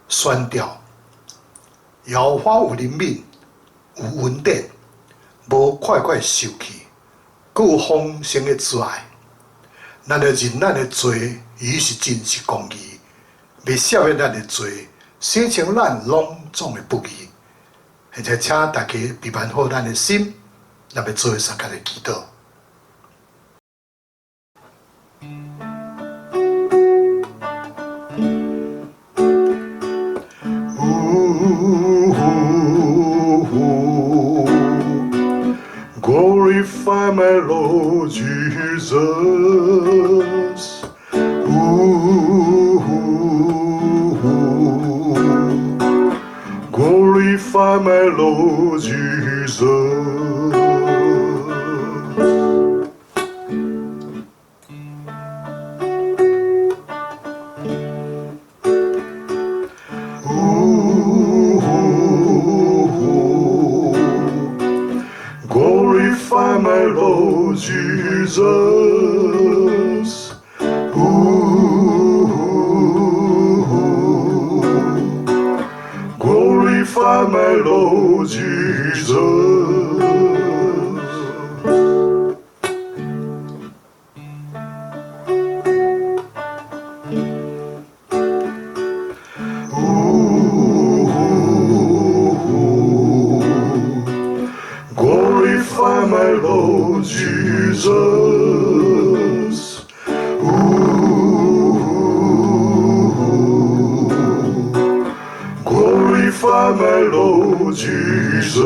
宣告，耶和华有怜悯，有恩典，无快快受气，阁有丰盛的慈爱。咱会认咱的罪，伊是真实公义，欲赦免咱的罪，洗清咱攏总的不义。现在，请大家备办好咱的心，咱欲做相仝的祈祷。Glorify my Lord Jesus. Ooh, glorify my Lord Jesus. Ooh, glorify my Lord Jesus. Ooh, glorify my Lord Jesus. Ooh, glorify my Lord Jesus. Ooh, glorify my Lord Jesus.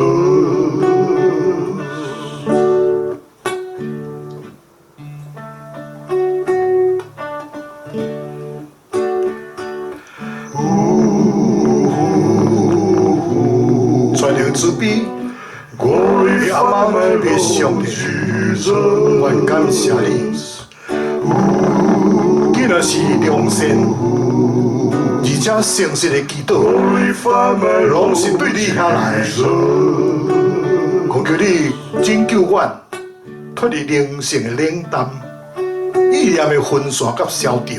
全能慈悲，的阿爸天父上帝，阮感谢你，既然是良善，而且诚实的祈祷，攏是对你遐來的。恳求你拯救阮，脫離靈性的冷淡、意念的分散佮消沉，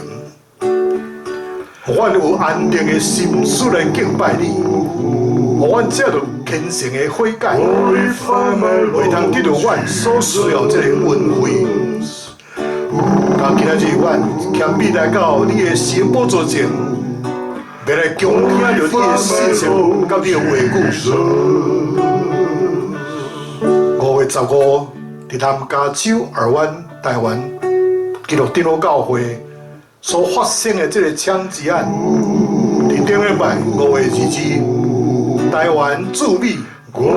予阮有安定的心思來敬拜你，予阮藉著虔誠的悔改，會當得著阮所需要這個恩惠。啊，今仔日阮謙卑來到你的施恩寶座前，欲來恭聽著你的信息佮你的話語。5月15，佇南加州爾灣台灣基督長老教會所發生的這個槍擊案，佇頂禮拜5月22，台灣駐美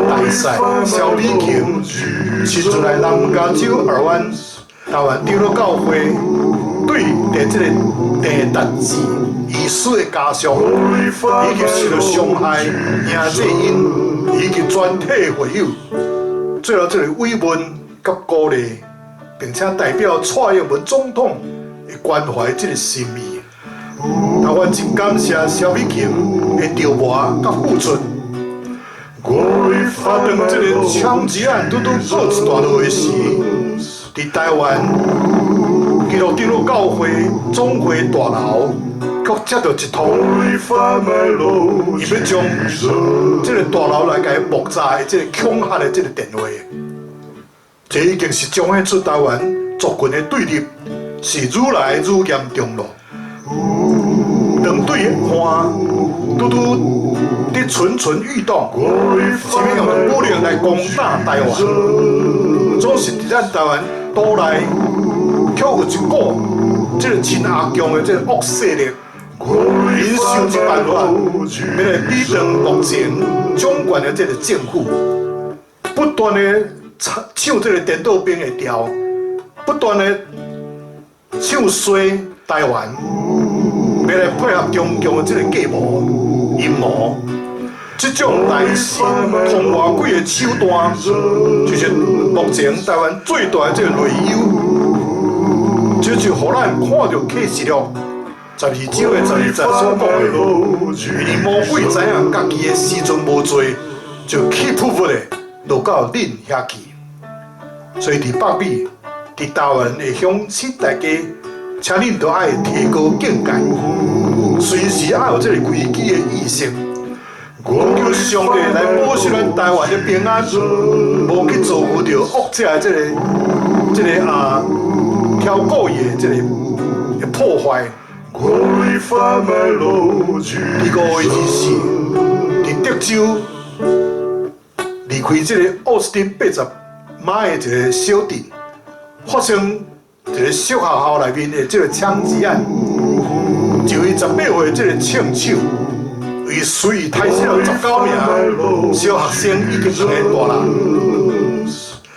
大使蕭美琴親自來南加州爾灣台灣長老教會，對佇這個鄭達志醫師的家屬，以及受著傷害楊濟英以及全體會友，做了這個慰問佮鼓勵，並且代表蔡英文總統的關懷這個心意。啊，阮真感謝蕭美琴的著魔佮付出。啊，當這個槍擊案拄拄告一段落的時，佇台灣基督長老教會總會大樓，閣接著一通，伊欲將這個大樓來共伊爆炸的這個恐嚇的這個電話，這已經是彰顯出台灣族群的對立是愈來愈嚴重囉。當對岸拄拄佇蠢蠢欲動，是欲用武力來攻打台灣，總是佇咱台灣島內，卻有一股這个親阿共的這个惡勢力，𪜶想一辦法，欲來抵擋目前掌權的這个政府，不斷的唱這个顛倒兵的調，不斷的唱衰台灣，欲來配合中共的這个計謀陰謀。這種來神通魔鬼的手段，就是目前台灣最大的這个內憂。這就予咱看著啟示錄12章的12節所講的，因為魔鬼知影家己的時陣無濟，就氣噗噗的落到恁遐去。所以佇北美、佇台灣的鄉親大家，請恁都愛提高警戒，隨時愛有這个危機的意識。懇求上帝來保守咱台灣的平安，無去遭遇著惡者的這个挑故意的這个破壞。第五个就是佇德州離開這个奧斯汀80邁的一个小鎮，發生一个小學校內面的這个槍擊案，一位18歲這个槍手，伊隨意刣死了19名小學生以及兩个大人，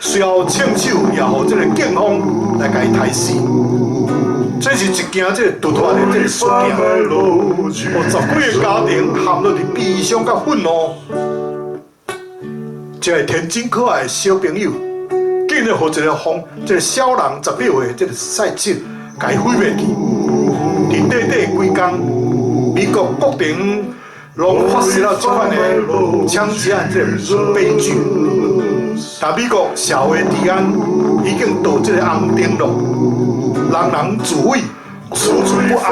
隨後槍手也予這个警方來共伊刣死。這是一件這个突發的這个事件，予十幾个家庭陷落佇悲傷佮憤怒。這个天真可愛的小朋友，竟然予一个瘋，這个小人18歲這个賽手，共伊毀滅去。佇短短幾工，美國各地攏發生了這款的槍擊案這个悲劇。但美國社會治安已經到這个紅燈了，人人自危，處處不安。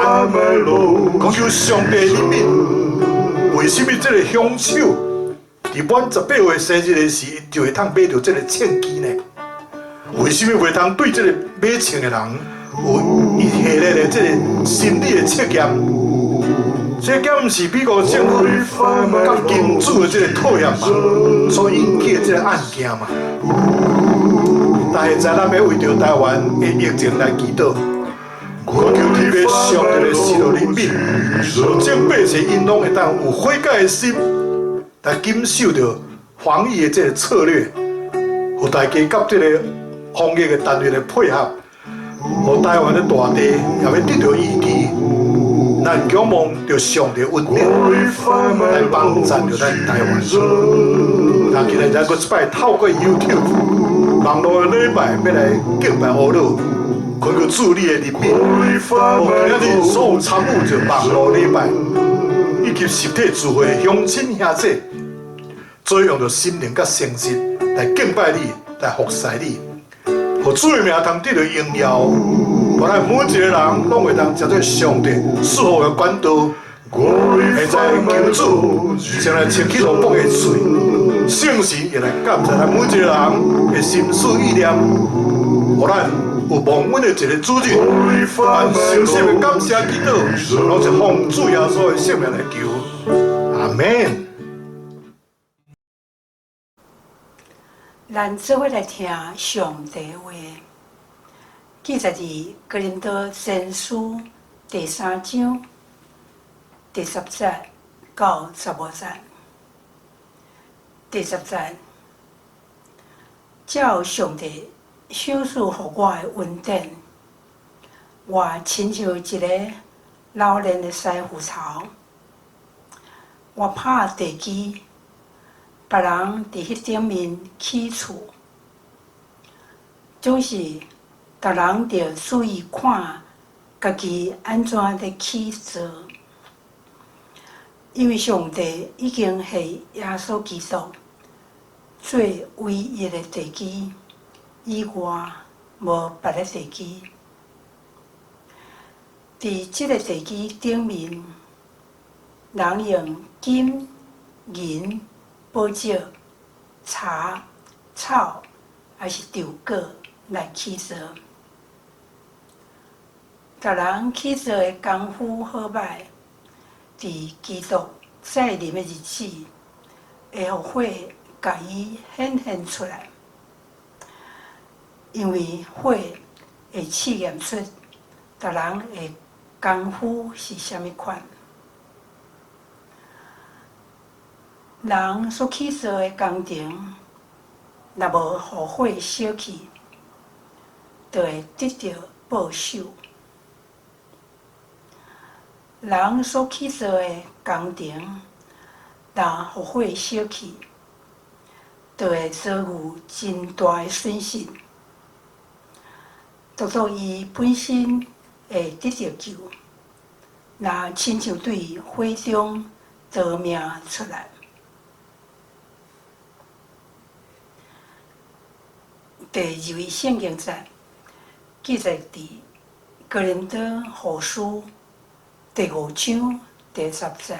懇求上帝憐憫，為什麼這个兇手佇滿18歲生日的時，就會通買著這个槍支呢？為什麼袂通對這个買槍的人有一系列的這个心理的測驗？這敢毋是美國政府佮金主的這个妥協嘛，所引起的這个案件嘛？但現在咱欲為著台灣的疫情來祈禱，懇求特別上帝的施憐憫，眾百姓𪜶攏會當有悔改的心，來謹守著防疫的這个策略，予大家佮這个防疫的單位來配合，予台灣的大地也欲得著醫治。咱仰望著上帝恩典來幫贊著咱台灣。那今日咱閣一擺透過 YouTube 網路的禮拜，欲來敬拜阿老，懇求主你的憐憫，予今日所有參與著網路禮拜以及實體聚會的鄉親兄弟，做用著心靈佮誠實來敬拜你，來服侍你，予主的名通得著榮耀。予咱每一个人攏會當成做上帝賜福的管道。現在求主先來清去羅卜的喙，聖神也來監察咱每一个人的心思意念，予咱有蒙恩的一个主日，按誠心的感謝祈禱，攏是奉主耶穌的聖名來求，阿門。咱做伙來聽上帝話。記載佇哥林多前書第三章第十節到15節。第十節，照上帝賞賜予我的恩典，我親像一个老練的師傅頭，我拍地基，別人佇彼頂面起厝，總是逐人著注意看家己按怎咧起造，因為上帝已經下耶穌基督做唯一的地基，以外無別个地基。佇這个地基頂面，人用金、銀、寶石、柴、草，抑是稻果來起造。逐人起造的功夫好䆀，佇基督再臨的日子，會予火共伊顯現出來。因為火會試驗出逐人的功夫是啥物款。人所去做的工程，若無予火燒去，就會得著報酬。人所去做的工程，若予火燒去，就會遭遇真大的損失。獨獨伊本身會得著救，若親像對火中逃命出來。第二位聖經節記載佇哥林多後書第五章第十節，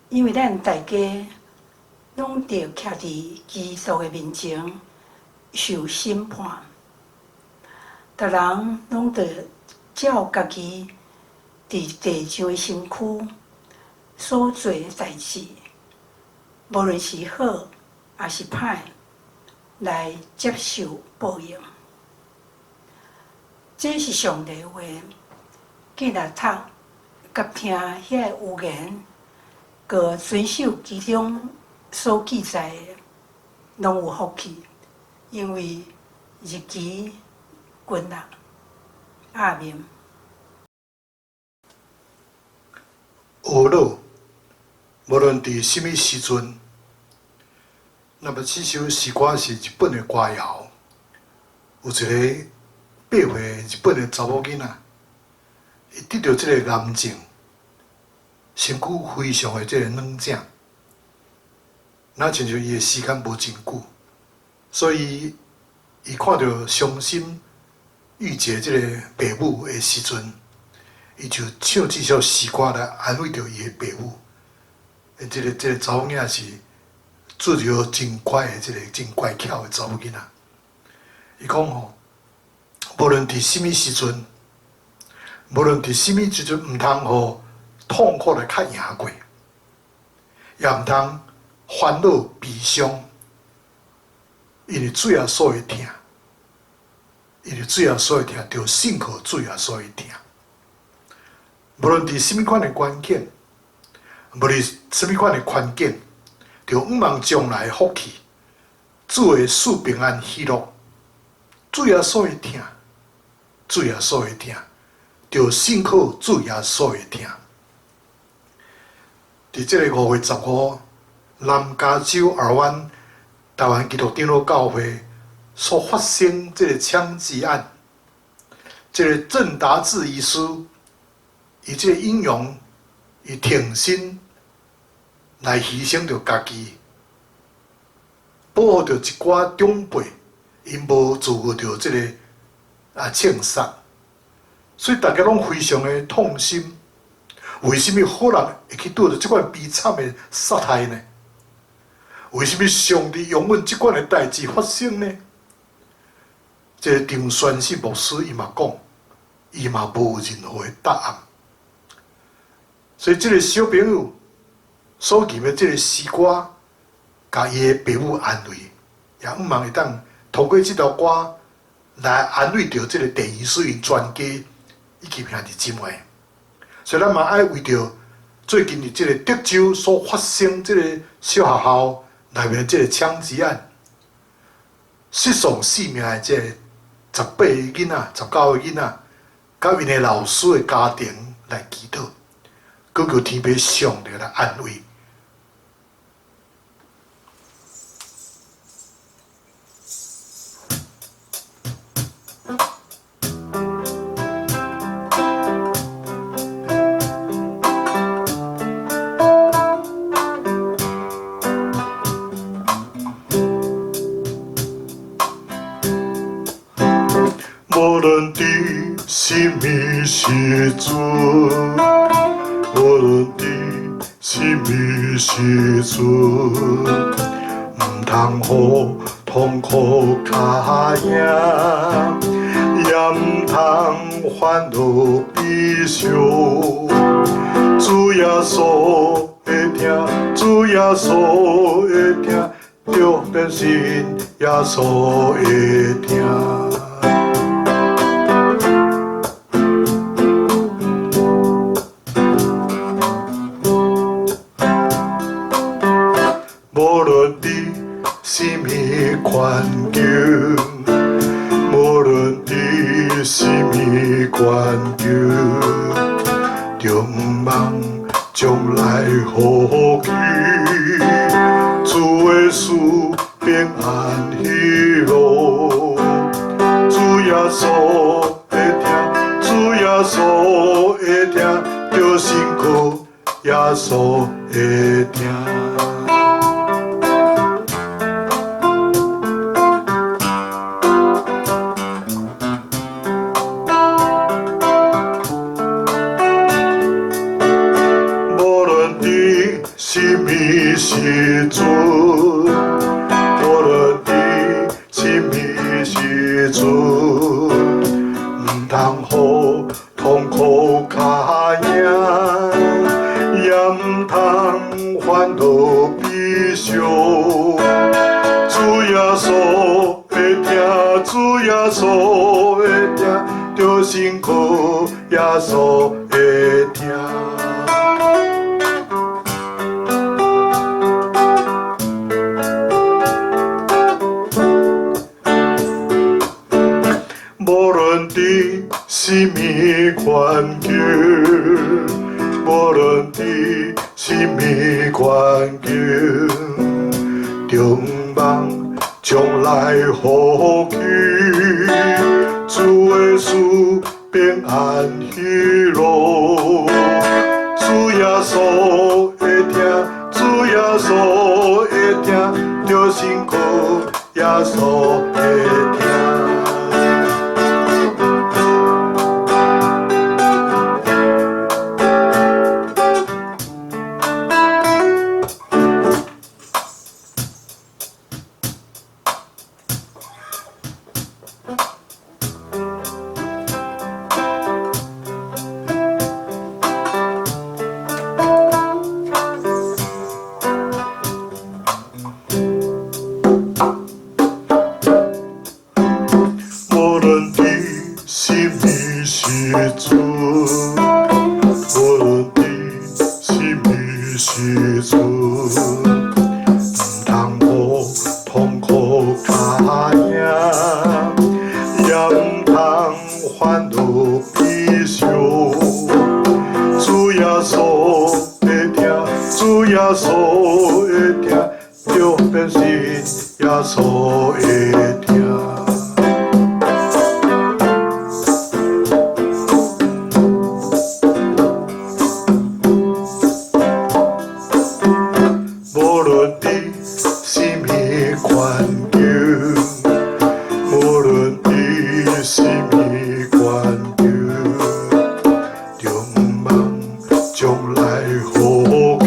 因為咱大家攏著徛佇基督的面前受審判，逐人攏著照家己佇地上的身軀所做的代誌，無論是好抑是歹，來接受報應。這是上帝話，既若讀佮聽遐个預言，閣遵守其中所記載的，攏有福氣，因為日期近啦。阿們。呵咾，無論佇啥物時陣，那麼這首詩歌是日本的歌謠，有一个8歲日本的查某囡仔，伊得著這个癌症，身軀非常的這个軟正，若親像伊的時間無真久，所以伊看著傷心欲絕這个爸母的時陣，伊就唱這首詩歌來安慰著伊的爸母。這个查某囡仔是做著真乖的，這个真乖巧的查某囡仔。伊講吼，無論佇啥物時陣，無論佇啥物時陣，毋通予痛苦來較贏過，也毋通煩惱悲傷，因為主耶穌會疼，因為主耶穌會疼，著信靠主耶穌會疼。無論佇啥物款的環境，無論啥物款的環境，著向望將來的福氣，主會賜平安喜樂，主耶穌會疼，主耶穌會疼，著信靠主耶穌會疼。佇這个5月15，南加州爾灣台灣基督長老教會所發生這个槍擊案，這个鄭達志醫師，伊這个英勇，伊挺身來犧牲著家己，保護著一寡長輩，𪜶無遭遇著這个槍殺，所以大家攏非常的痛心。為什麼好人會去拄著這款悲慘的殺害呢？為什麼上帝容忍這款的代誌發生呢？這個張宣信牧師伊嘛講，伊嘛無任何的答案。所以這個小朋友所吟的這個詩歌，共伊的爸母安慰，也向望會當透過這條歌來安慰著這個鄭醫師𪜶全家以及兄弟姊妹。所以咱嘛愛為著最近佇這個德州所發生這個小學校內面這個槍擊案，失喪性命的這個18個囡仔、19個囡仔，佮𪜶的老師的家庭來祈禱，祈求天父上帝來安慰。無論佇啥物時陣，無論佇啥物時陣，毋通予痛苦較贏，也毋通煩惱悲傷。主耶穌會疼，主耶穌會疼，就變信耶穌的疼。無論佇啥物環境，無論佇啥物環境，著毋望將來福氣，主耶穌平安喜樂，主耶穌的疼，主耶穌的疼，著信靠耶穌的疼。無論佇啥物時陣，無論佇啥物時陣，毋通予痛苦敲贏，也毋通煩惱悲傷。主耶穌的疼，主耶穌的疼，著信靠耶穌的疼。無論佇啥物環境，無論佇啥物環境，著毋望將來福氣，主耶穌平安喜樂，主耶穌的疼，主耶穌的疼，著信靠耶穌的疼。無論佇啥物時陣，無論佇啥物時陣，毋通予痛苦敲贏，也毋通煩惱悲傷。主耶穌的疼，主耶穌的疼，著變信耶穌的疼。無論佇啥物環境，無論佇啥物環境，著毋望將來福氣，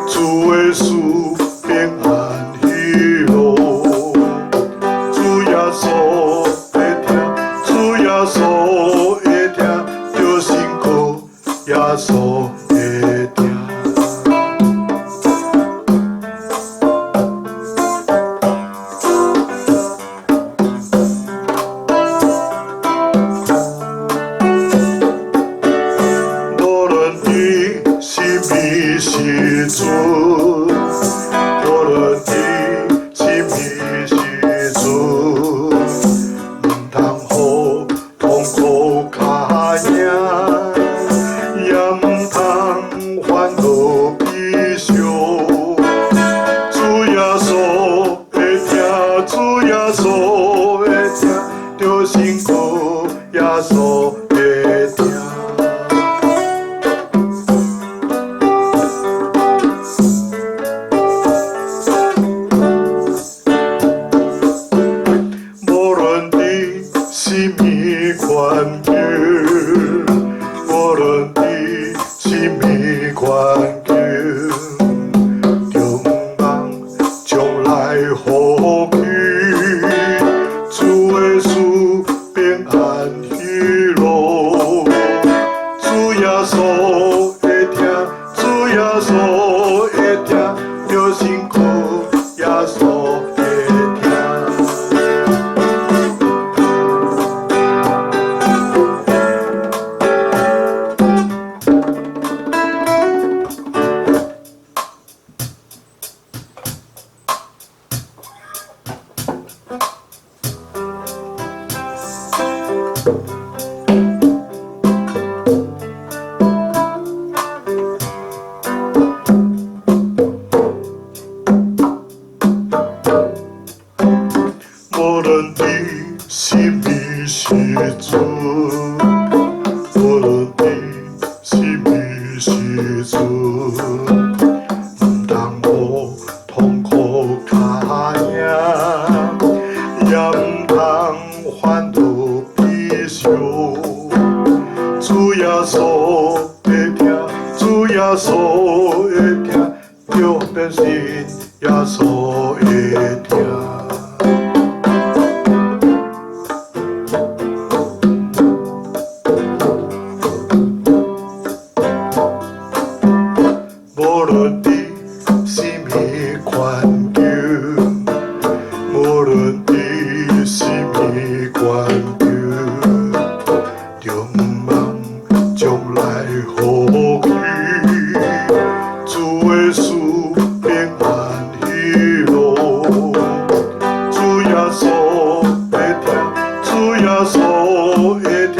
主耶穌平安喜樂，主耶穌的疼，主耶穌的疼，著信靠耶穌的疼。無論佇啥物時陣，無論佇啥物時陣，毋通予痛苦敲贏，也毋通煩惱悲傷。主耶穌的疼，主耶穌的疼，著信靠耶穌的疼。無論佇啥物環境，無論佇啥物環境，著毋望將來福氣，主耶穌平安喜樂，主耶穌的疼，主耶穌的疼，著信靠論佇啥物時陣，無論佇啥物時陣，毋通予痛苦敲贏，也毋通煩惱悲傷。主耶穌會聽，主耶穌會聽，著變信耶穌會聽。無論佇啥物環境，無論佇啥物環境，著毋望將來福氣，主耶穌平安喜樂。主耶穌會聽，主耶穌會聽，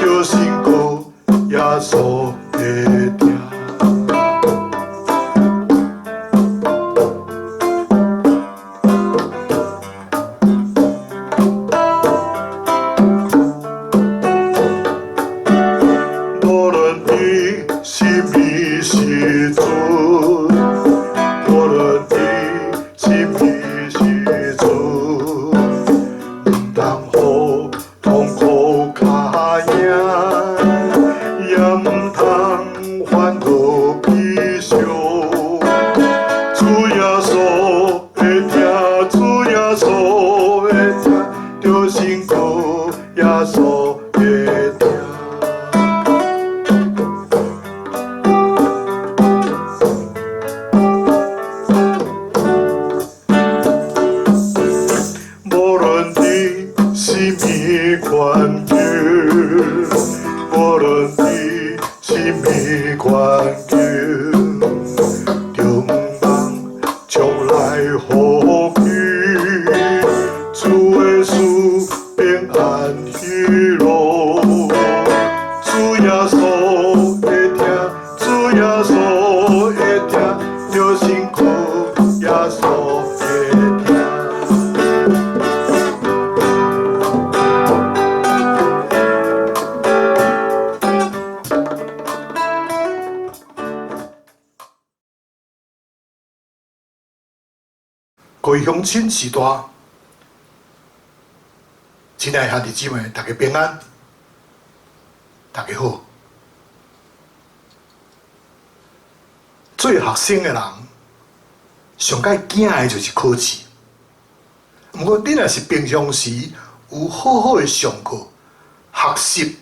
著信靠耶穌會聽。無論佇啥物時陣，無論佇啥物時陣，毋通予痛苦敲贏，也毋通煩惱悲傷。主耶穌會聽，主耶穌會聽，著信靠耶穌會聽。無論佇啥物環境，無論佇啥物環境，著毋望將來福氣，主耶穌平安喜樂。主耶穌會聽，主耶穌會聽，著信靠耶穌會聽。各位鄉親序大，親愛兄弟姊妹，大家平安，大家好。做學生的人，上蓋驚的就是考試。毋過，你若是平常時有好好的上課、學習，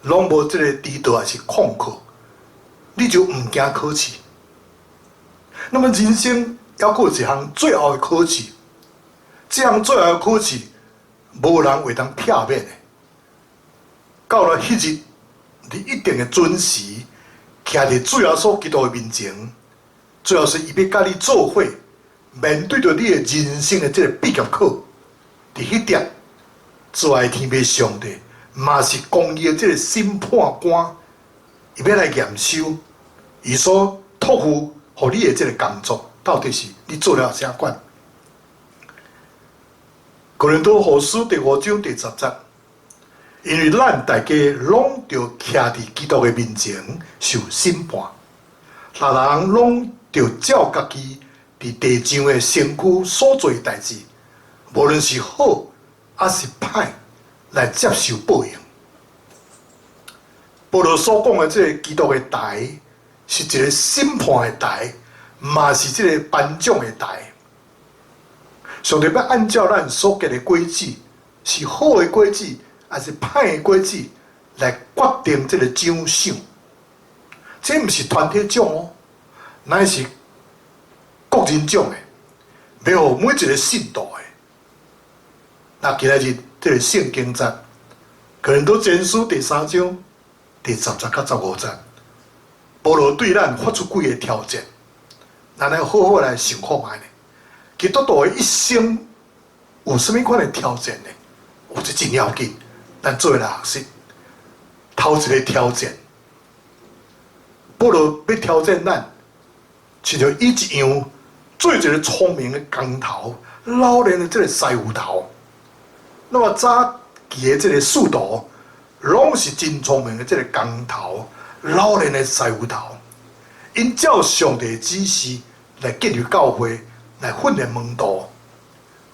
攏無這個遲到還是曠課，你就毋驚考試。那麼人生猶閣有一項最後的考試，這項最後的考試，無人會當避免的。到了彼日，你一定會準時徛佇主耶穌基督的面前，最後是伊欲佮你做伙，面對著你的人生的這個畢業考，佇彼點，慈愛天父上帝嘛是公義的這個審判官，伊欲來驗收伊所託付予你的這個工作，到底是你做了啥款？哥林多後書第五章第十節，因為咱大家攏著徛佇基督的面前受審判，逐人攏著照家己佇地上的身軀所做的代誌，無論是好抑是歹，來接受報應。保羅所講的這個基督的台，是一個審判的台，嘛是這個頒獎的台。上帝欲按照咱所結的果子，是好的果子，還是歹的果子，來決定這個獎賞。這毋是團體獎哦，乃是個人獎的，欲予每一個信徒的。那今仔日這個聖經節，哥林多前書第三章第十節到15節，保羅對咱發出幾個挑戰，咱來好好來想看覓呢。基督徒的一生有啥物款的挑戰呢？有這真要緊，咱做伙來學習。頭一個挑戰，保羅欲挑戰咱，親像伊一樣做一個聰明的工頭，老練的這個師傅頭。那麼早期的這个使徒，攏是真聰明的這个工頭、老練的師傅頭，𪜶照上帝指示來建立教會，來訓練門徒，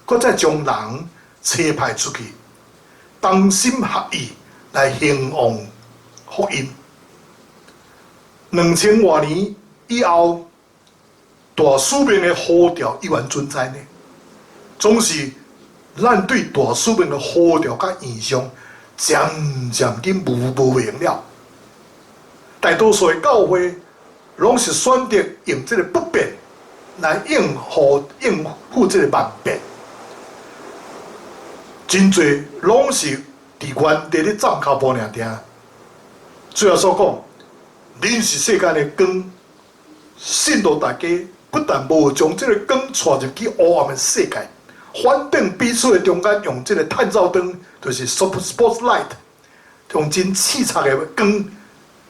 閣再將人差派出去，同心合意來興旺福音。2000外年以後，大使命的呼召依然存在呢。總是咱對大使命的呼召佮異象，漸漸緊無明了。大多數的教會，攏是選擇用這个不變來應付這个萬變。真濟攏是佇原地咧站跤步爾定。主耶穌講，恁是世間的光，信徒大家不但無將這个光帶入去黑暗的世界，反轉彼此的中間用這个探照燈，就是 spotlight，用真刺目的光，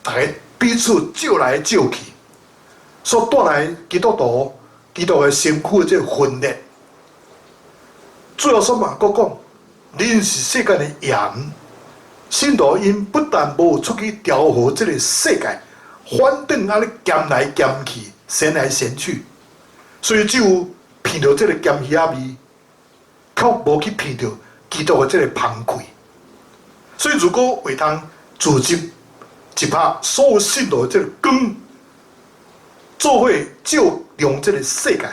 大家彼此照來照去，所帶來基督徒、基督的身軀的這个分裂。主耶穌嘛，閣講，恁是世間的鹽，信徒𪜶不但無出去調和這个世界，反轉按呢鹹來鹹去，鹹來鹹去，所以只有聞著這个鹹魚仔味，卻無去聞著基督的這个芳氣。所以如果會通組織一拍所有信徒的這个光，做伙照亮這个世界，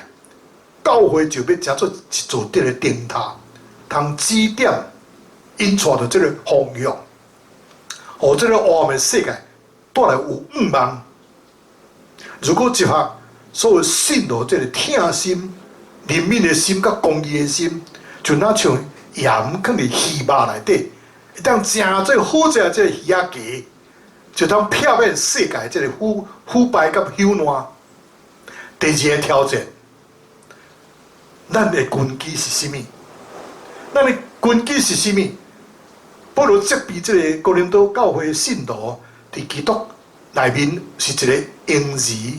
教會就欲成做一座這个燈塔，通指點引帶著這个方向，予這个黑暗的世界帶來有向望。如果集合所有信徒這个疼心、憐憫的心、佮公義的心，就若像鹽囥佇魚肉內底，會當誠做好食這个魚仔雞，就通避免世界這个腐敗佮朽爛。第二个挑戰，咱的根基是啥物？咱的根基是啥物？保羅責備這个哥林多教會的信徒，佇基督內面是一个嬰兒，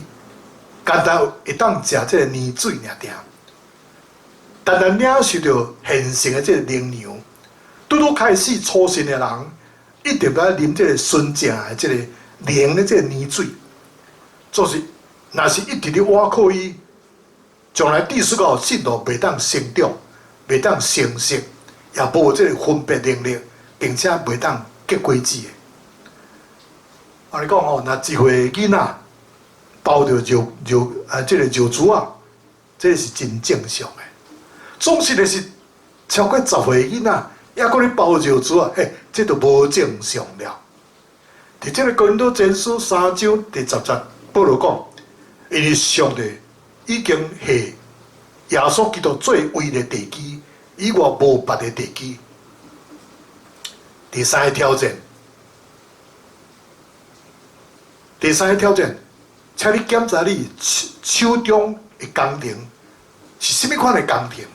干焦會當食這个奶水爾定，單單領受著現成的這个靈糧，拄拄開始初信的人，一定愛啉這个純正的這个靈的這个奶水，就是若是一直咧倚靠伊，將來致使到信徒袂當成長，袂當成熟，也無這个分別能力，並且袂當結果子的。我你講吼，若1歲囡仔包著尿尿啊，這个尿苴仔，這是真正常的。總是就是超過10歲囡仔，猶閣咧包尿苴仔，嘿，這就無正常了。佇這个哥林多前書三章第10節，保羅講，因為上帝已經下耶穌基督做唯一的地基，以外無別的地基。第三个挑戰，第三个挑戰，請你檢查你手中的工程是啥物款的工程。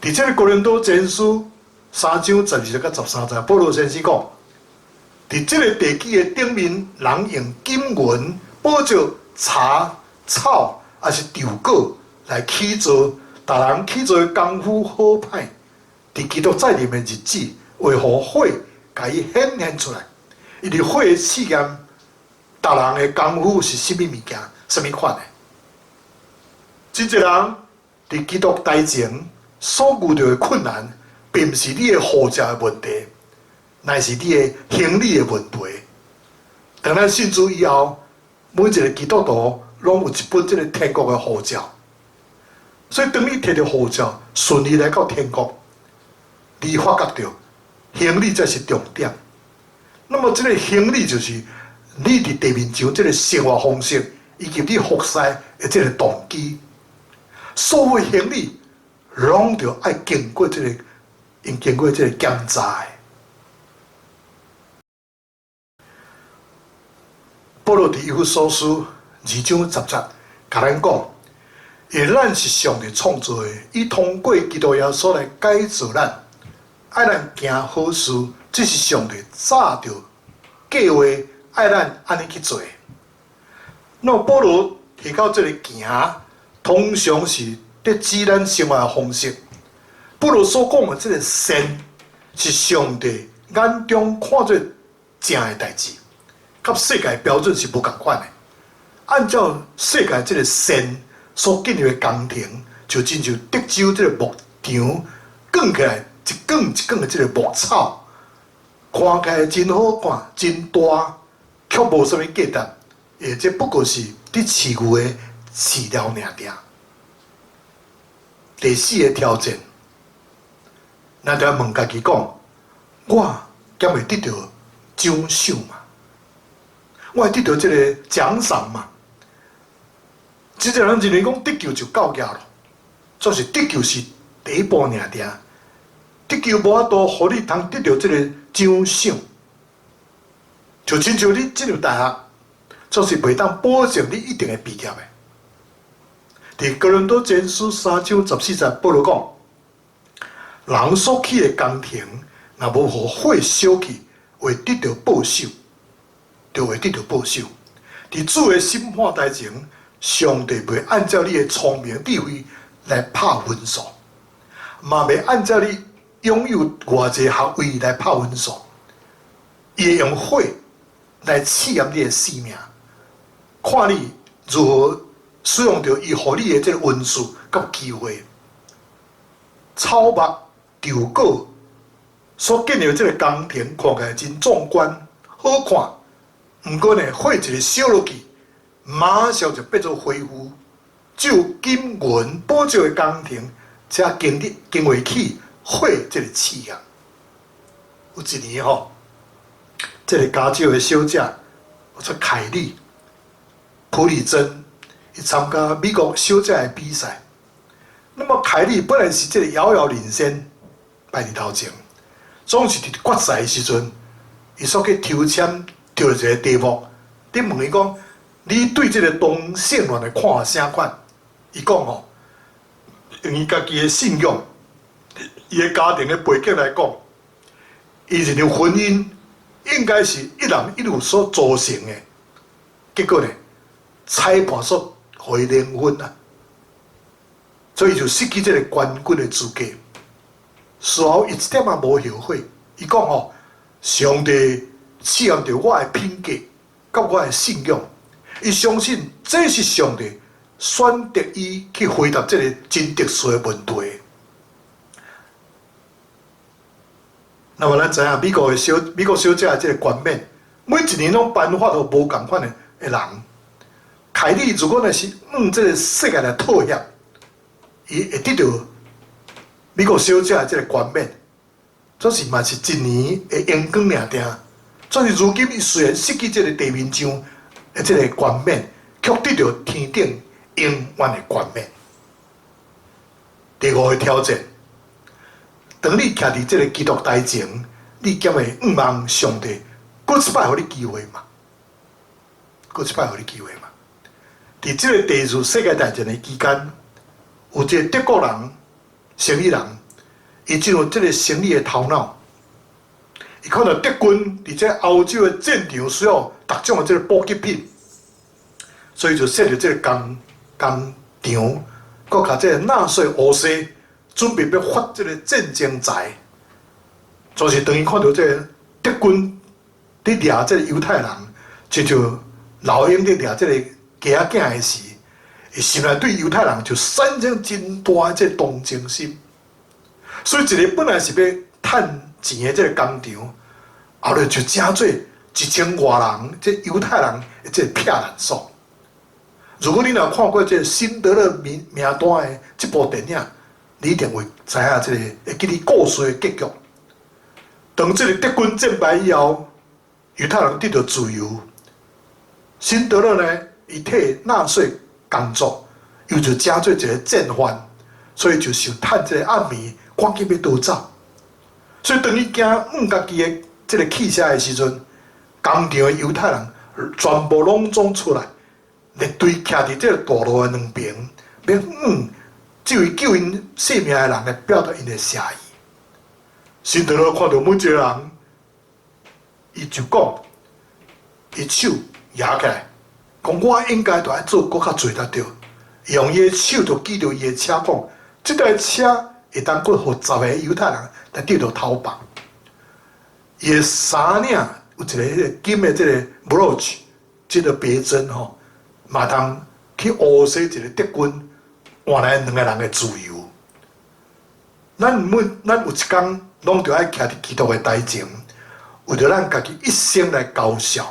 佇這个哥林多前書三章12節到13節，保羅先生講，佇這个地基的頂面，人用金銀、寶石、柴、草，抑是稻果來起造，逐人起造的功夫好歹，佇基督再臨的日子，會予火共伊顯現出來。因為火試驗，逐人的功夫是啥物物件，啥物款的。真濟人佇基督台前所遇著的困難，並毋是你的護照的問題，乃是你的行李的問題。當咱信主以後，每一个基督徒攏有一本這个天國的護照。所以，當你提著護照順利來到天國，你發覺著行李才是重點。那麼，這个行李就是你佇地面上這个生活方式，以及你服侍的這个動機。所有行李攏著愛經過這个，應經過這个檢查的。保羅佇以弗所書2章10節，共咱講：因為咱是上帝創造的，伊通過基督耶穌來改造咱，愛咱行好事，這是上帝早就計劃愛咱按呢去做。那麼保羅提到這个行，通常是咧指咱生活的方式。保羅所講的這个善，是上帝眼中看做正的代誌，佮世界標準是無仝款的。按照世界這个善所建立的工程，就親像德州這个牧場，囥起來一囥一囥的這个牧草，看起來真好看，真大，卻無啥物價值，或者不過是佇飼牛的飼料爾爾。第四个挑戰，咱就要問家己講：我敢會得著獎賞嗎？我會得著這个獎賞嗎？真濟人認為講得救就夠額囉，總是得救是第一步爾爾，得救無法度予你通得著這个獎賞，就親像你進入大學，總是袂當保證你一定會畢業的。佇哥林多前書3章14節，保羅講：人所起的工程，若無予火燒去，會得著報酬，就會得著報酬。佇主的審判台前，上帝袂按照你的聰明智慧來拍分數，嘛袂按照你擁有偌濟學位來拍分數，伊會用火來試驗你的性命，看你如何使用著伊予你的這个恩賜佮機會。草木、稻果所建立的這个工程，看起來真壯觀、好看。毋過呢，火一个燒落去，馬上就變做灰燼。只有金銀寶石的工程，才經得經袂起火這个試驗。有一年吼，這个加州的小姐，叫做凱莉·普里珍，伊參加美國小姐的比賽。那麼凱莉本來是這个遙遙領先，排佇頭前，總是佇決賽的時陣，伊煞去抽籤著一个題目，你問伊講，你對這个同性戀的看法啥款？伊講吼，用伊家己的信仰，伊的家庭的背景來講，伊認為婚姻應該是一男一女所組成的。結果呢，裁判所予伊零分啊，所以就失去這个冠軍的資格。事後伊一點仔無後悔，伊講吼，上帝試驗著我的品格，佮我的信仰，伊相信這是上帝選擇伊去回答這个真特殊的問題。那麼咱知影美國小姐的這个冠冕，每一年攏頒發予無仝款的人。凱莉如果若是向這个世界來妥協，伊會得著美國小姐的這个冠冕，總是嘛是一年的榮光爾爾。所以如今伊雖然失去這个地面上的這个冠冕，卻得著天頂永遠的冠冕。第五个挑戰，當你徛佇這个基督台前，你敢會向望上帝閣一擺予你機會嗎？閣一擺予你機會嗎？佇這个第二次世界大戰的期間，有一个德國人生意人，伊進入這个生意的頭腦，伊看著德軍佇這歐洲的戰場需要各種的這个補給品，所以就設立這个工廠，閣共這个納粹烏西準備欲發這个戰爭財。就是當伊看著這个德軍佇掠這个猶太人，親像老鷹佇掠這个雞仔囝的時，伊心內對猶太人就產生真大的這个同情心。所以一个本來是欲趁錢的這个工廠，後來就成做1000外人，這猶太人的這个避難所。如果你若看過這个辛德勒名單的這部電影，你一定會知影這个會記得故事的結局。當這个德軍戰敗以後，猶太人得著自由。辛德勒呢，伊替納粹工作，又就成做一个戰犯，所以就想趁這个暗暝趕緊欲逃走。所以當伊驚向家己的這个汽車的時陣，工廠的猶太人全部攏總出來，列隊徛佇這个大路的兩邊，欲向這位救𪜶性命的人來表達𪜶的謝意。辛德勒看著每一個人，伊就講，伊手舉起來，講我應該著愛做閣較濟才對。伊用伊的手就指著伊的車講，這台車會當閣予10個猶太人來得著頭縛。伊的衫領有一个彼個金的這个 brooch，這个別針吼，嘛通去烏洗一个敵軍，換來兩个人的自由。咱每咱有一工攏著愛徛佇基督的台前，為著咱家己一生來交數。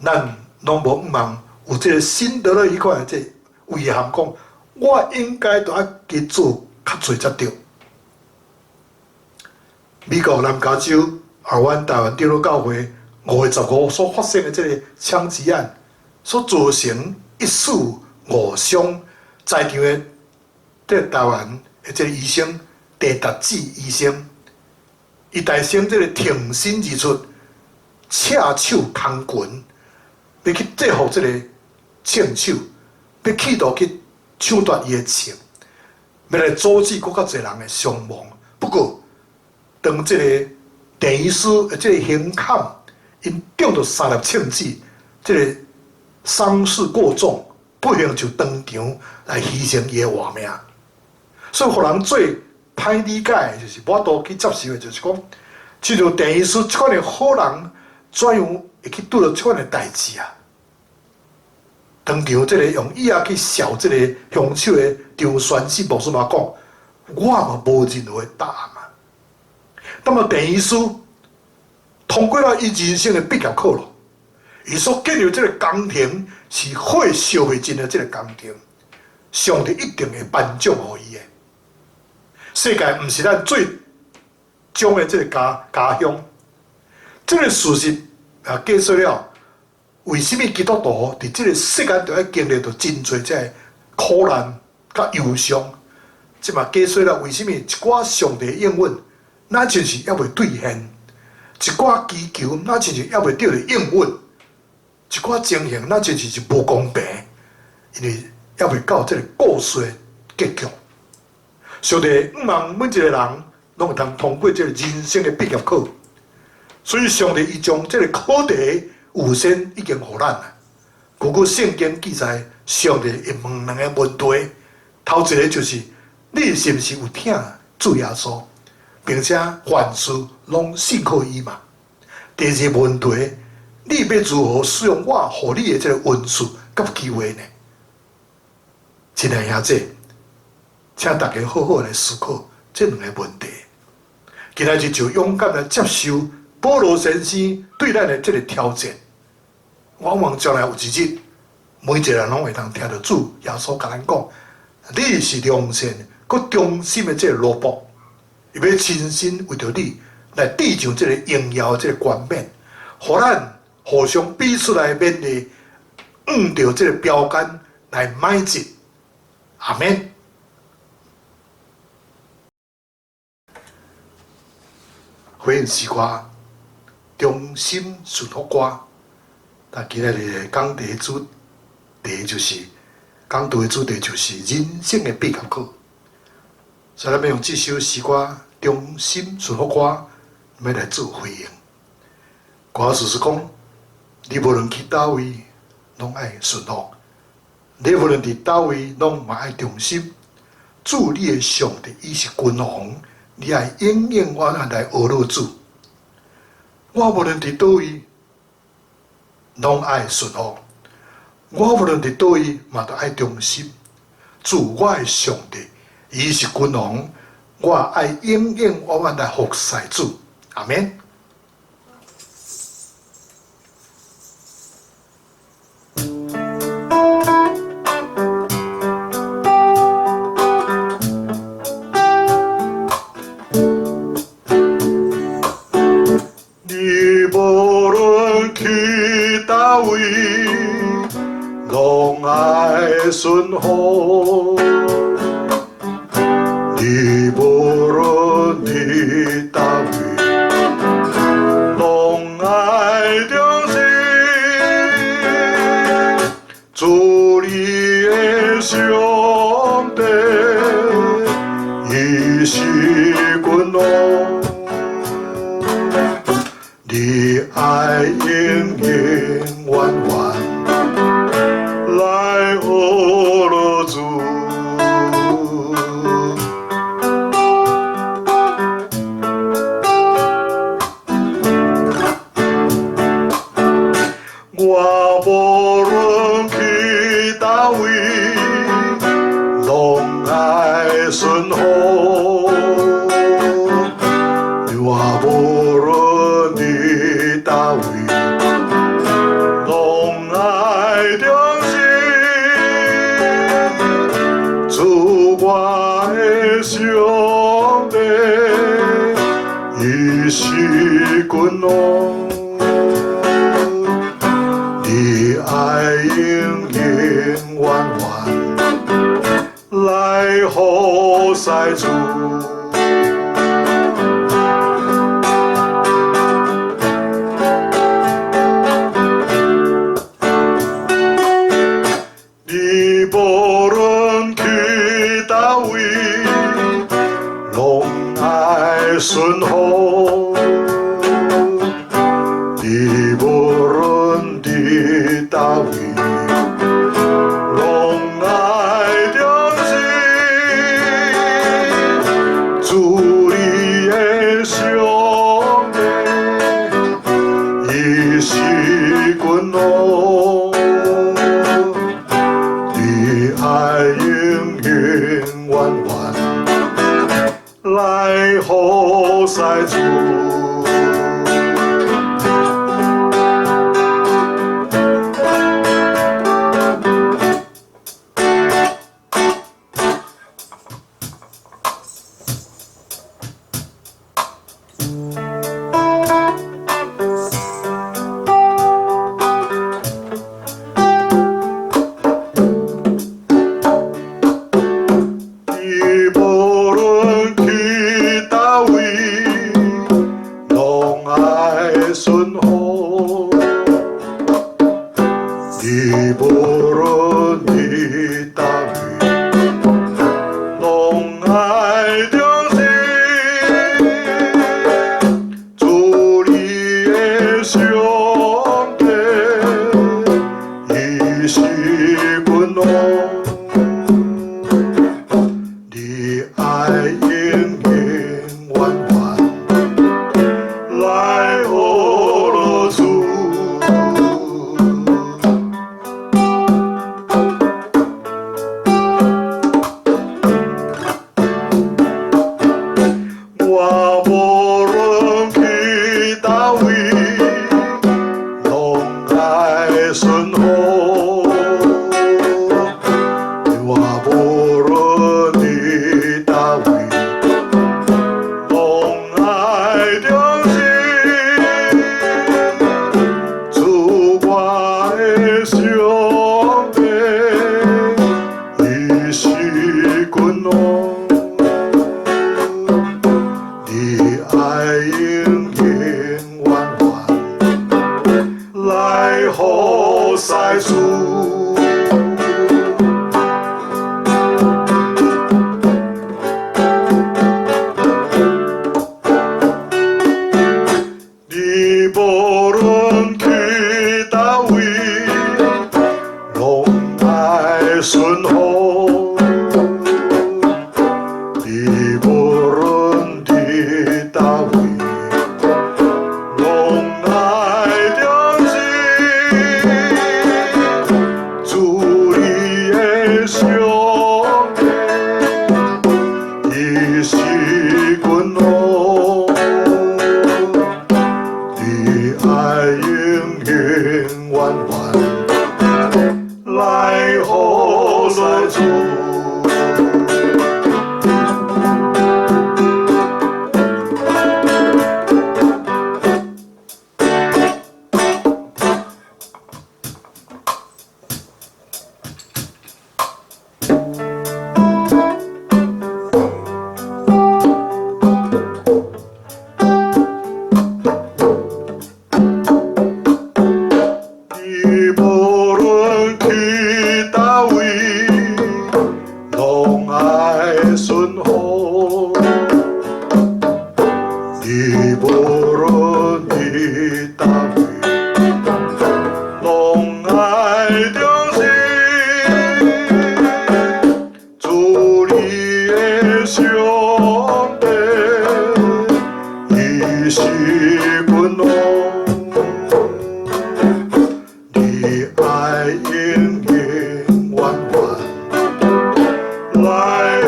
咱攏無向望有這个辛德勒彼款的這個遺憾，講我應該著愛加做較濟才對。美國南加州爾灣台灣長老教會5月15所發生的這个槍擊案，所造成一死五傷，在場的這个台灣的這个醫生鄭達志醫生，伊代先這个挺身而出，赤手空拳，欲去制服這个槍手，欲企圖去搶奪伊的槍，欲來阻止閣較濟人的傷亡。不過，當這個鄭醫師的這个胸坎，𪜶中著三粒槍子，這个傷勢過重，不幸就當場來犧牲伊的活命。所以，予人最歹理解的就是無法度去接受的，就是講，親像鄭醫師這款的好人，怎樣會去拄著這款的代誌啊？當場這个用椅仔去削這个兇手的張宣信牧師嘛講，我嘛無任何的答案啊。那麼鄭醫師通過了伊人生的畢業考咯，伊所建立這个工程是火燒袂盡的這个工程，上帝一定會頒獎予伊的。世界毋是咱最終的這个家鄉，這个事實啊，解釋了為啥物基督徒佇這个世間著愛經歷著真濟這个苦難佮憂傷，這嘛解釋了為啥物一寡上帝應允，若親像猶未兌現；一寡祈求，若親像猶未得著應允；一寡情形，若親像是無公平，因為猶未到這个故事的結局。上帝向望每一个人攏會通通過這个人生的畢業考，所以上帝伊將這个課題預先已經予咱啦。根據聖經記載，上帝會問兩个問題，頭一个就是你是毋是有疼主耶穌，並且凡事攏信靠伊嘛？第二个問題，你欲如何使用我予你的這个恩賜佮機會呢？親愛兄弟，請大家好好來思考這兩个問題。今仔日就勇敢來接受保羅先生對咱的這个挑戰。我望將來有一日，每一个人攏會當聽著主耶穌共咱講：你是良善、閣忠心的這个奴僕，伊欲親身為著你來戴上這个榮耀的這个冠冕，予咱互相彼此來勉勵，按著這个標桿來邁進。阿們。回應詩歌，忠心順服歌。但今仔日的講題主題就是，講道的主題就是人生的畢業考。所以，咱欲用這首詩歌《忠心順服歌》，欲來做回應。歌詞是講，你無論去佗位，攏愛順服；你無論佇佗位，攏嘛愛忠心。主你的上帝，伊是君王，你愛永永遠遠來學樂主。我無論佇佗位，攏愛順服；我無論佇佗位，嘛都愛忠心。主我的上帝，伊是君王，我愛永永遠遠來服侍主。阿們。你無論去佗位，攏愛順服。你無論佇佗位，順服。我無論佇佗位，攏愛忠心，主我的上帝，伊是君王。你愛永永遠遠來服侍主。你無論去佗位，攏愛順服。你無論佇佗位，攏愛忠心，主你的上帝，伊是君王。你愛永永遠遠來服侍主。你無論去佗位，攏愛順服。你無論佇佗位，攏愛忠心，主你的上帝，伊是君王。你愛永永遠遠來學落主。我無論去佗位，攏愛順服。我無論佇佗位，攏愛忠心，主我的上帝，伊是君王。你愛永永遠遠來服侍主。你無論去佗位，攏愛順服。你無論佇佗位，攏愛忠心，主你的上帝，伊是君王。你愛永永遠遠來服侍主。你無論去佗位，攏愛順服。你無論佇佗位，攏愛忠心，主你的上帝，伊是君王。你愛永永遠遠來學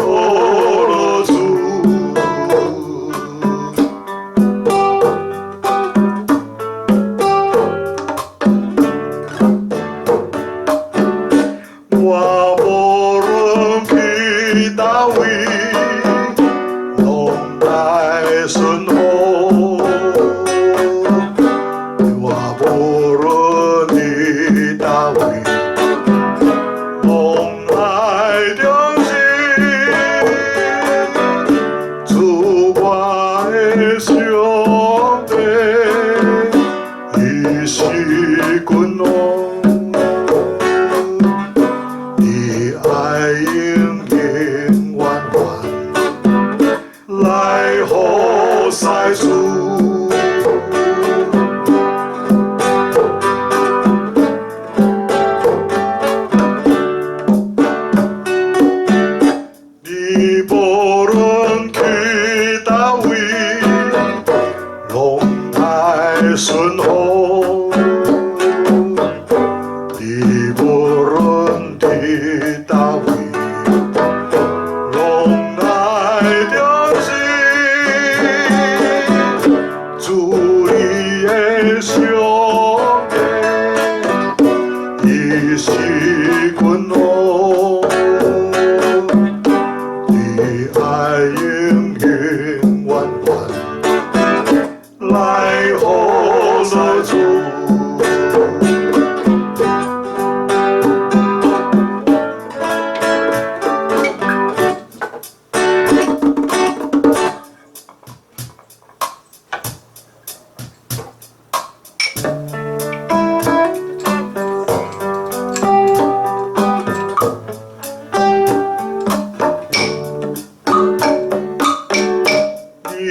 主。你無論去佗位，攏愛順服。你無論佇佗位，攏愛忠心。主你的上帝，伊是君王。你愛永永遠遠來服侍主。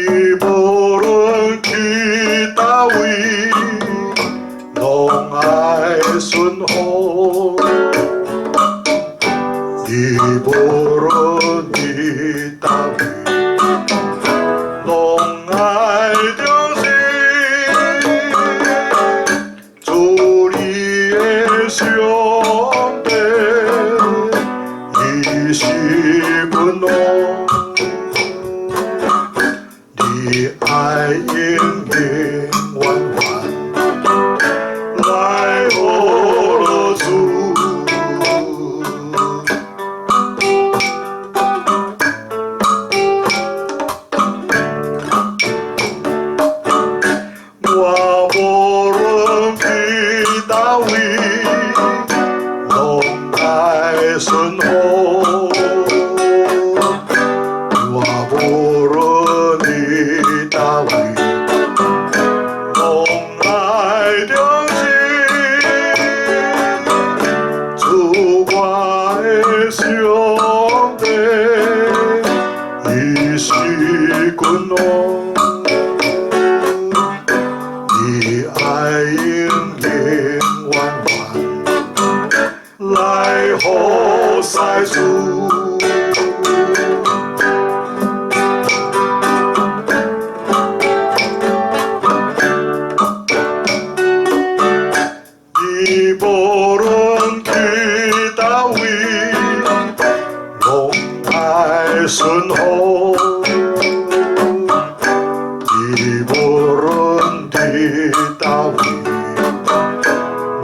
你無論去佗位，攏愛順服。你無論佇佗位，攏愛忠心。主你的上帝，伊是君王。你愛永永遠遠來學主。我無論去佗位，攏愛順服。我無論佇佗位，攏愛忠心。主我的上帝，伊是君王。你愛永永遠遠來服侍主。你無論去佗位，攏愛順服。你無論佇佗位，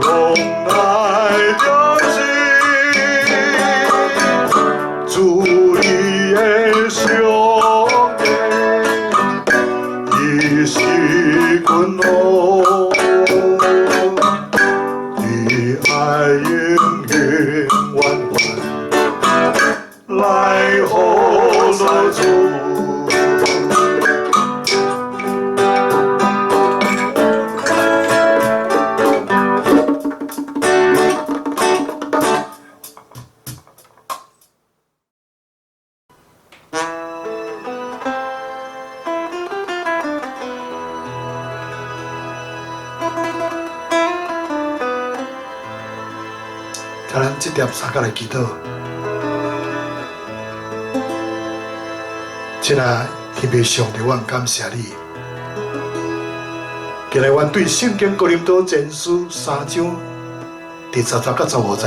攏愛忠心。主你的上帝，伊是君王。你愛永永遠遠來服侍主。請咱這點三個來祈禱。親愛天父上帝，阮感謝你。今日阮對聖經哥林多前書3章第10節到15節，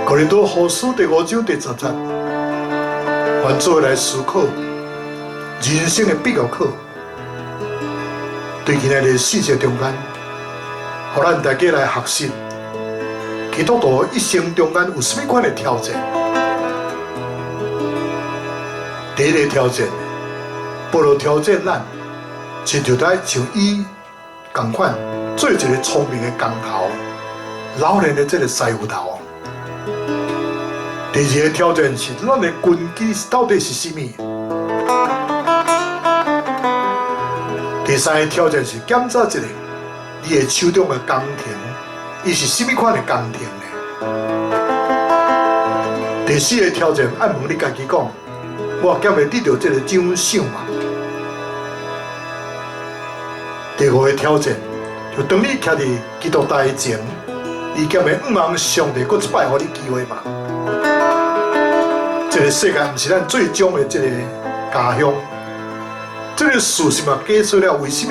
哥林多後書第5章第10節，阮做伙來思考人生的必要課。對今日的四節中間，予咱大家來學習。基督徒一生中間有啥物款的挑戰？第一個挑戰，保羅挑戰咱，親像在像伊仝款，做一個聰明的工頭，老練的這個師傅頭。第二個挑戰是，咱的根基到底是啥物？第三個挑戰是檢查一下你的手中的工程，伊是啥物款的工程呢？第四個挑戰，愛問你家己講，我敢會得著這個獎賞嗎？第五个挑戰，就當你徛佇基督台前，你敢會向望上帝閣一擺予你機會嗎？這个世界毋是咱最終的這个家鄉。這个事實嘛，解釋了為啥物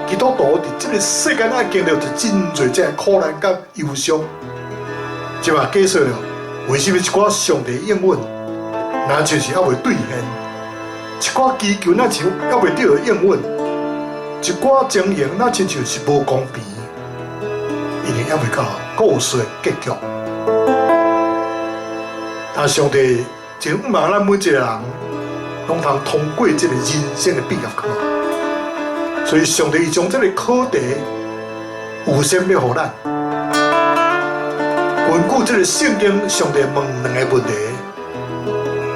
基督徒佇這个世間愛經歷真濟這个苦難佮憂傷。這嘛解釋了為啥物一寡上帝應允，若就是猶未兌現；一寡祈求若像猶未得到應允；一寡情形若親像是無公平，因為猶未到故事的結局。但上帝真向望咱每一個人，攏通通過這个人生的畢業考。所以上帝伊將這个課題預先欲予咱。根據這个聖經，上帝問兩个問題。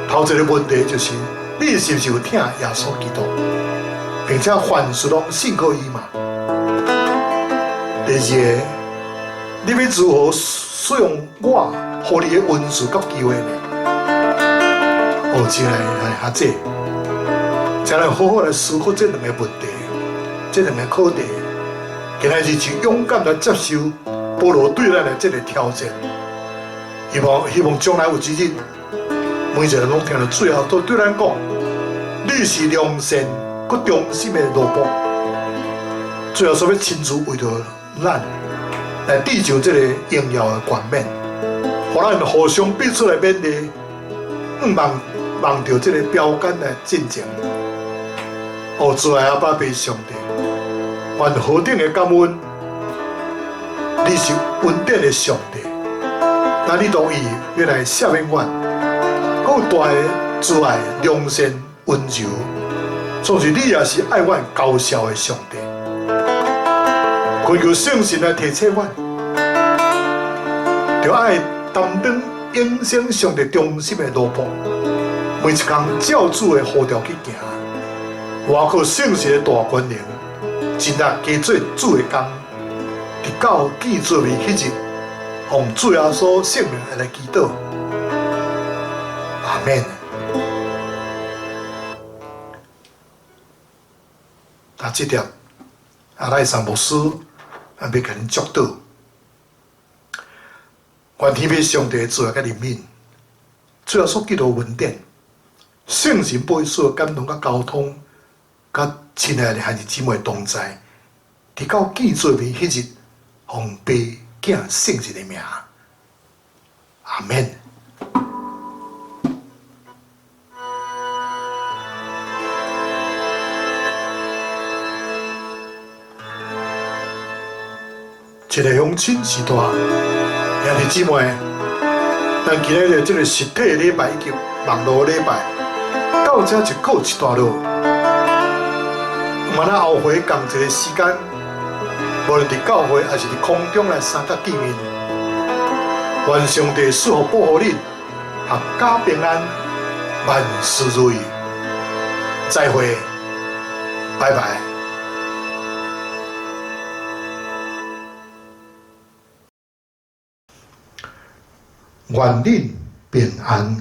頭一个問題就是：你是毋是有疼耶穌基督，並且凡事攏信靠伊嘛？第二个，你欲如何使用我予你的恩賜佮機會呢？哦，親愛的阿姐，請咱好好來思考這兩个問題，這兩个課題。今仔日就勇敢來接受保羅對咱的這个挑戰，希望將來有一日，每一个人攏聽著最後都對咱講：你是良善閣忠心的奴僕。最後，所欲親自為著咱來締上這个榮耀的冠冕，予咱互相彼此來勉勵，向望望著這个標杆來進前。哦，主愛阿爸父上帝，願何等的感恩！你是恩典的上帝，但你同意欲來赦免阮，閣有大的慈愛、良善、溫柔，總是你也是愛阮高效的上帝。懇求聖神來提醒阮，著愛擔當永生上帝忠心的奴僕，每一工照主的呼召去行，倚靠聖神的大權能，盡力加做主的工，直到見主面彼日，奉主耶穌聖名來祈禱，阿們。啊，這點阿賴桑牧師啊，欲共恁祝禱，願天父上帝慈愛佮憐憫，主耶穌基督恩典，聖神保惠師感動佮交通，佮親愛的兄弟姊妹同在，直到見主面彼日，奉父子聖神的名，阿們。一个鄉親時代，兄弟姊妹，咱今日的這个實體禮拜以及網路禮拜，到這就告一段落。我們後回仝一个時間，無論佇教會抑是佇空中來相佮見面，願上帝賜福保護恁，闔家平安，萬事如意。再會，拜拜。願恁平安。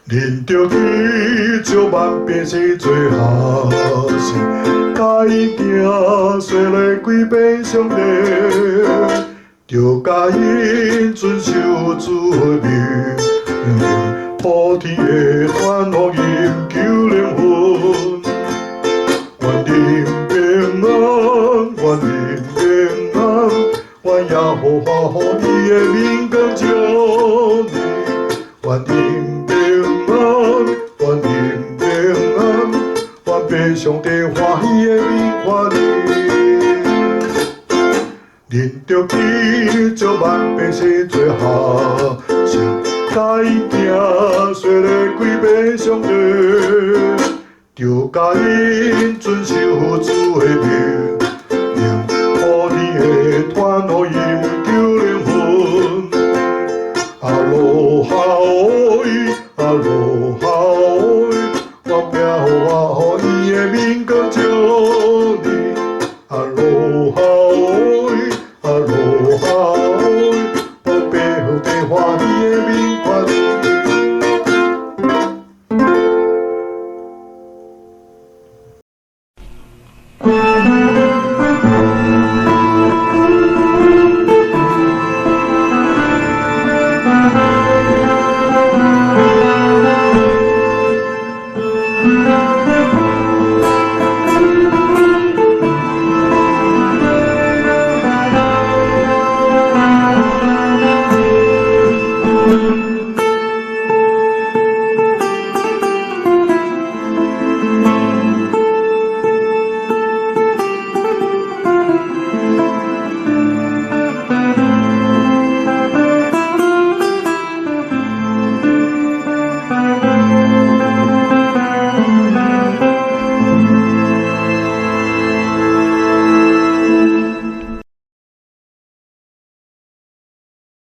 恁著去招萬百姓做學生，教𪜶行洗禮歸變上帝，著教𪜶遵守主的命令，普天的傳福音救靈魂。願恁平安，願恁平安，願耶和華予伊的面光照你，願恁平安，願恁平安，願父上帝歡喜的面看你。恁著去招萬百姓做學生，教𪜶行洗禮歸變上帝，著教𪜶遵守主的命。